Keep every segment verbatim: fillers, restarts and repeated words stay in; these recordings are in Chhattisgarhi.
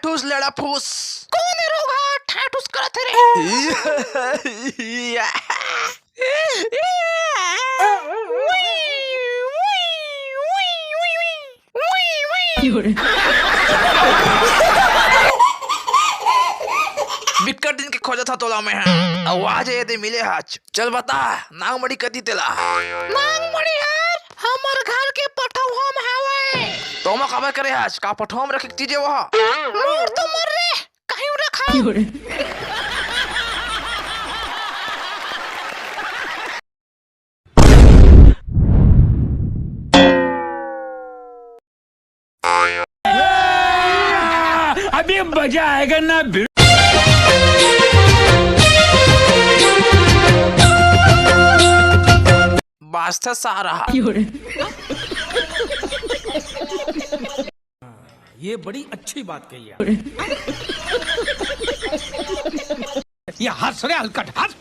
ठूस लेड़ा फूस। कौन ए रोगहा ठाठूस करत हे रे? बिकट दिन के खोजत हंव तोला मैं ह। अउ आज ए दे मिले हच। चल बता, नांगमड़ी कती तेला? नांगमड़ी हर हमर घर के पठौहा म हवय। त ओमा काबर करे हच? का पठौहा म रखे के चीज ए वो? मोर तो मर रे, कहीं रखा। अभी मजा आएगा ना भिड़ू। बाजथे सारा। ये बड़ी अच्छी बात कही यार। ये हंस रे हलकट, हंस।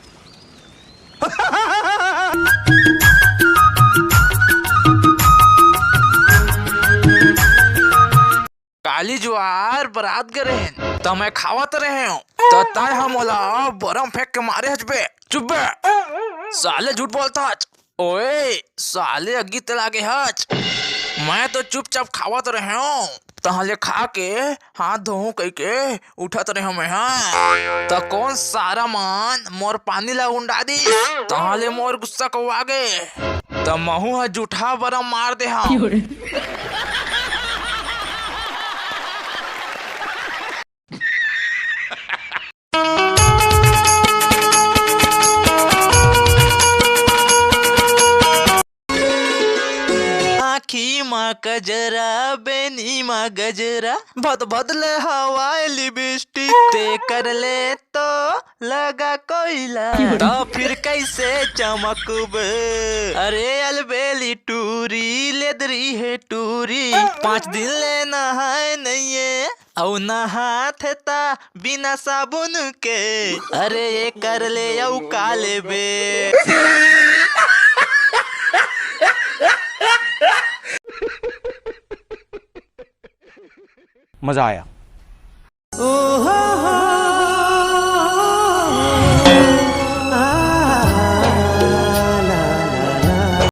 काली जुआर बरात गे रहेन, त मैं खावत रहेंव, त तंय ह मोला बरम फेंक के मारे हच बे। चुप बे, साले झूठ बोलथच। ओए साले, अग्गी ते लागे हच। मैं तो चुपचाप खावत रहेंव, तहां ले खा के हाथ धोहूं कहिके उठत रहेंव मैं ह। त कोन सारा मन मोर पानी ला उंडा दिस, तहां ले मोर गुस्सा कउवा गे। त महूं ह जूठा बरम मार दे हंव। आँखी म कजरा, बेनी म गजरा, भद भद ले हवाए लिबिस्टिक। ते कर ले तो लगा कोइला, त फिर कैसे चमकबे? अरे अलबेली टूरी, लेदरी हे टूरी, पाँच दिन ले नहाए नइये। अउ नहाथे त बिना साबुन के, अरे एकर ले अउ का लेबे? मजा आया।